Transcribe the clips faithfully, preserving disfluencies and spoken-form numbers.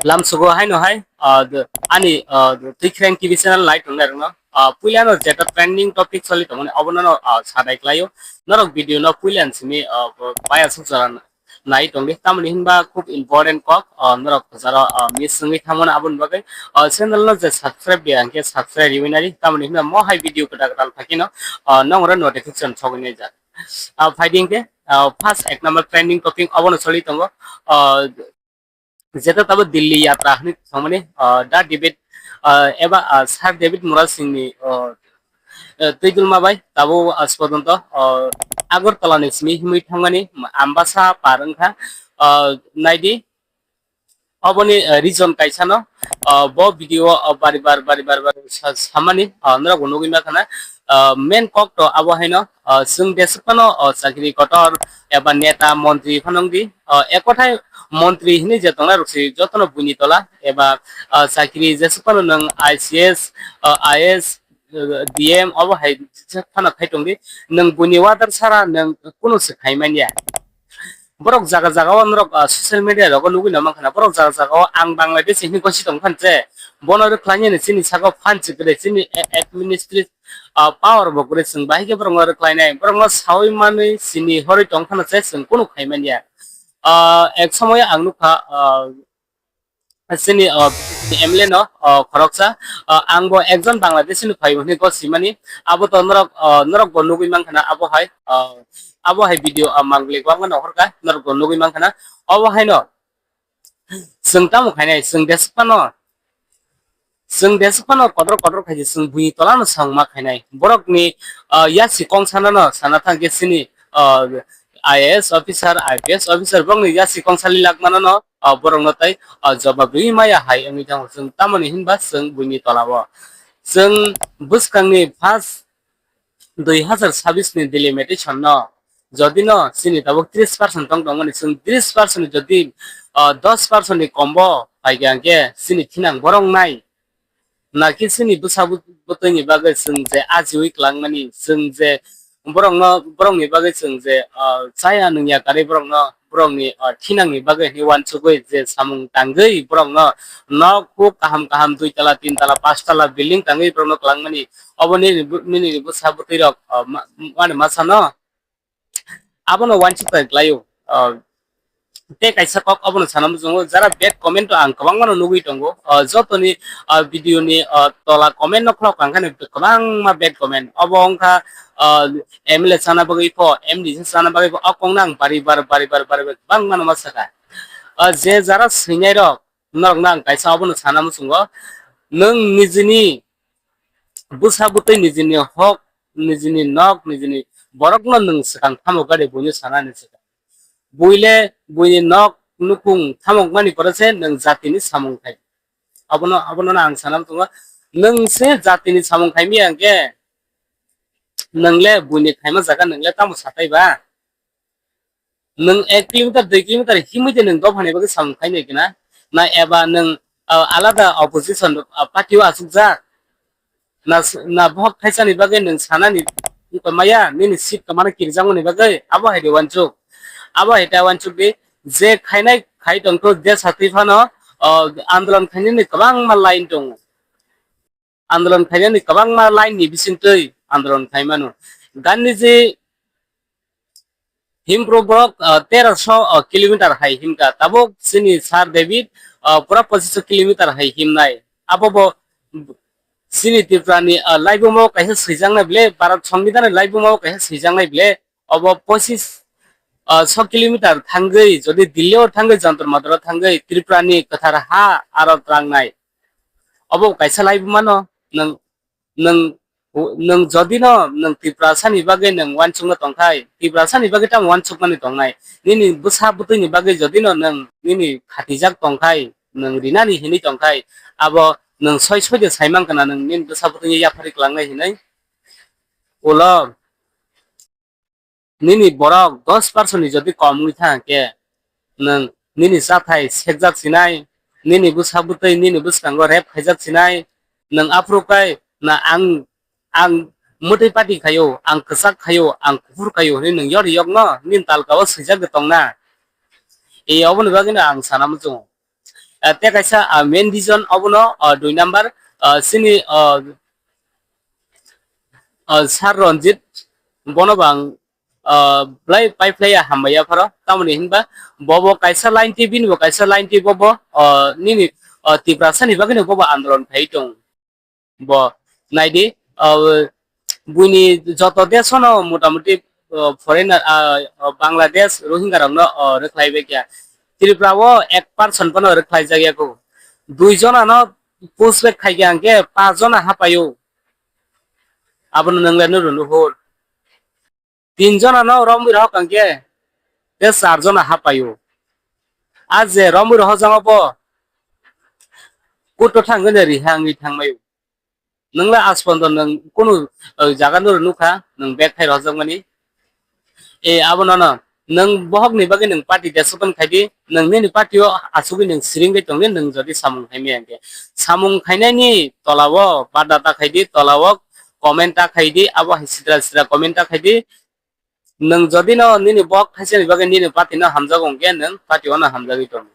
Lamsugo haino hai, ah, d-, ani, ah, d-, Twikhirang T V channel nai tongnai rokno, ah, puilano jeta trending topic choli tongmani, obono no, ah, sadai klaio. Norok video no puila simi, ah, b-, paya suk jora nai tongdi. Tamoni hinba khub important kok, ah, norok jaro, ah, miss wngwi thangmani aboni bagwi, ah, channel no je subscribe de, hwnkhe subscribe riwi nai di. Tamoni hinba mo hai video kwtal kwtal phaikhe no, ah, nongora notification sogwi nai jak. Ah, phaidi hwnkhe, ah, first ek number trending topic obono choli tongo. Ah, jeta tabo Delhi yatra hwnwi thangmani, ah, Da David, ah, eba, ah, Sir David Murad Singh ni, ah, ah, twi dulma bai tabo, ah, aaj porjonto, ah, Agartala ni simi himwi thangmani Ambasa par wngkha, ah, naidi oboni, ah, reason kaisa no, ah, bo video o, ah, bari bar, bari bar, bar sa-, samani, ah, norok bo nugwi mankha na, ah, main kok to abo haino, ah, chwng jeswk phano, ah, chakri kotor eba neta montri phano wngdi, ah, ek kothai montri hinwi je tongnai rok se jotono buini tola eba, ah, chakri jeswk phano nwng I C S, ah, I A S, ah, D M obo hai jeswk phano khai tongdi, nwng buini order sara nwng kunu se khai manya. Borok jaga jaga o norok, ah, social media rogo nugwi no mankha na, borok jaga jaga o ang Bangladesh hinwi gosi tong phan che, bono rwkhlai nani chini saka phan chikre chini a-, administrative, ah, power bo kwrwi chwng bahai khe borok no rwkhlai nai, borok no sawi manwi sini horwi tong phano che chwng kunu khai manya. Ah, ek somoyo ang nukha, ah, chini, ah, M L A no, ah, khoroksa, ah, ang bo ekjon Bangladeshi ni phai hwnwi gosi mani, abo to norok, ah, norok bo nugwi mankha na abo hai, ah, abo hai video, ah, mangli kwbangma no horkha norok bo nugwi mankha na, obo haino chwng tamo khainai, chwng jeswk phano, chwng jeswk phano kotor kotor khaidi chwng buini tola no chwng ma khainai. Borok ni, ah, yasi kong sana no sana thang khe chini, ah, I A S officer, I P S officer borok ni yasi kong sali lak mano no, ah, borok no tai, ah, jobab rwi maya hai wngwi thango chwng. Tamoni hinba chwng buini tola o chwng bwskang ni first dui hazar sabis ni delimitation no, jodi no chini tabuk tris percent tong tongmani, chwng tris percent ni jodi, ah, dos percent ni kombo paikha hwnkhe chini thinang borok nai. Naki chini bwsa bwtwi ni bagwi chwng je ajiwi kwlangmani, chwng je borok no, borok ni bagwi chwng je, ah, chaya nungya karwi borok no, borok ni, ah, thinang ni bagwi hinwi uansugwi je samung tangwi borok no nok huk kaham kaham dui tala, tin tala, pas tala building tangwi borok no kwlangmani. Obo nini bu-, nini bwsa bwtwi rok, ah, ma-, mani masa no abono uansuk tai klaio. Ah, tei kaisa kok obono sana muchungo, jara bad comment o ang kwbangma no nugwi tongo. Ah, jotoni, ah, video ni, ah, tola comment no khulok ang khe kwbangma bad comment. Obo wngkha, ah, M L A chana bagwi pho, M D C chana bagwi pho, o kok no ang bari bar, bari bar, bari bar kwbangma no ma saka. Ah, je jara swinai rok, norok no ang kaisa obono sana muchungo, nwng nijini bwsa bwtwi, nijini hok, nijini nok, nijini borok no nwng swkang tamo gari buino sana ni swkang. Buile buini nok nukung thamok mani pore se nwng jatini samung khai. Abono, abono no ang sana muchungo, nwng se jatini samung khai miya hwnkhe nwng le buini khaima jaga nwng le tamo satai ba? Nwng ek kilometer, dui kilometer himwi de nwng dophani bagwi samung khai nai kena? Na eba nwng, ah, alada opposition, ah, party o achukjak? Na s-, na bohok thaisani bagwi nwng sanani wngkha maya, nini seat kwmana kirjakmani bagwi? Abo hai de uansuk. Abo hai ta uansuk di, je khainai khai tongthok, je satwi phano, ah, andolon khainani kwbangma line tongo. Andolon khainani kwbangma line ni bisingtwi andolon khaimano. Gandhiji himpro borok, ah, terosho, ah, kilometer hai himkha. Tabuk chini Sir David, ah, pura pochisho kilometer hai himnai. Abo bo chini Tripura ni, ah, laibumo kaisa swijaknai ble, Bharat Songbidan ni laibumo kaisa swijaknai ble. Obo pochis, ah, sho kilometer thangwi, jodi Delhi o thangwi, Jantar Mantar o thangwi, Tripura ni kwthar ha aro tlangnai. Obo kaisa laibuma no nwng, nwng, nwng jodi no nwng Tiprasa ni bagwi nwng uansukno tongkhai, Tiprasa ni bagwi tamo uansukmani tongnai? Nini bwsa bwtwi ni bagwi jodi no nwng nini khatijak tongkhai, nwng rinani hinwi tongkhai, abo nwng soi soi de sai mankha na nwng nini bwsa bwtwi ni yaphari kwlangnai hinwi? Ulo nini borok dos percent ni jodi kom wngwi thang khe, nwng nini chathai sekjak sinai, nini bwsa bwtwi nini bwskango rape khaijak sinai, nwng aphuru kai na ang, ang mwtwi pati khaio, ang kwchak khaio, ang kuphur khaio hinwi nwng yori yokno nini talka o swijak de tongna? E, oboni bagwino ang sana muchungo. Tei kaisa, ah, main reason obono, ah, dui number, ah, chini, ah, ah, Sir Ranjit, bono bang, ah, belai paiphlaiya, hambai ya pharo, tamoni hinba bobo kaisa line twi, bini bo kaisa line twi, bobo, ah, nini, ah, Tiprasa ni bagwi no bobo andolon khai tong. Bo naidi, ah, buini joto desh no motamuti, ah, foreigner, ah, ah, Bangladesh, Rohingya rok no, ah, rwkhlai bai kha. Tripura o ek percent phano rwkhlai jak ya kho. Dui jona no push back khai kha hwnkhe paanch jona hapaio. Abono nwng le nuru nuhur. Tin jona no romwi rohok hwnkhe, tei char jona hapaio. A je romwi rohok jang bo, kuto thangwi ne rihangwi thangmaio. Nwng le aspondo nwng kunu, eh, jaga no nukha, nwng bag khai rohorjakmani. E, abono no, nwng bohokni bagwi nwng party decision khai di, nwng nini party o asugwi nwng siring bai tongdi, nwng jodi samung khai maya hwnkhe. Samung khainani tola o bada ta khai di, tola o comment ta khai di, abo hai sitra sitra comment ta khai di. Nwng jodi no nini bok thaisani bagwi nini party no hamjago hwnkhe nwng party o no hamjagwi tong.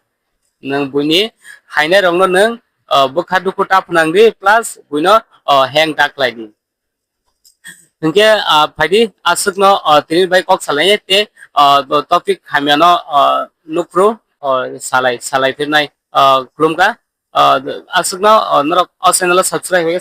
Nwng buini hainai rokno nwng, o, bwkha dukhu ta phwnang di plus buino, o, heng ta khlai di. Hwnkhe, ah, phaidi aswkno, o, tini bai kok salai tei, o, topic hamyano, o, nukphru, o, salai, salai phirnai, o, khulumkha, o, aswkno, o, norok o channel o subscribe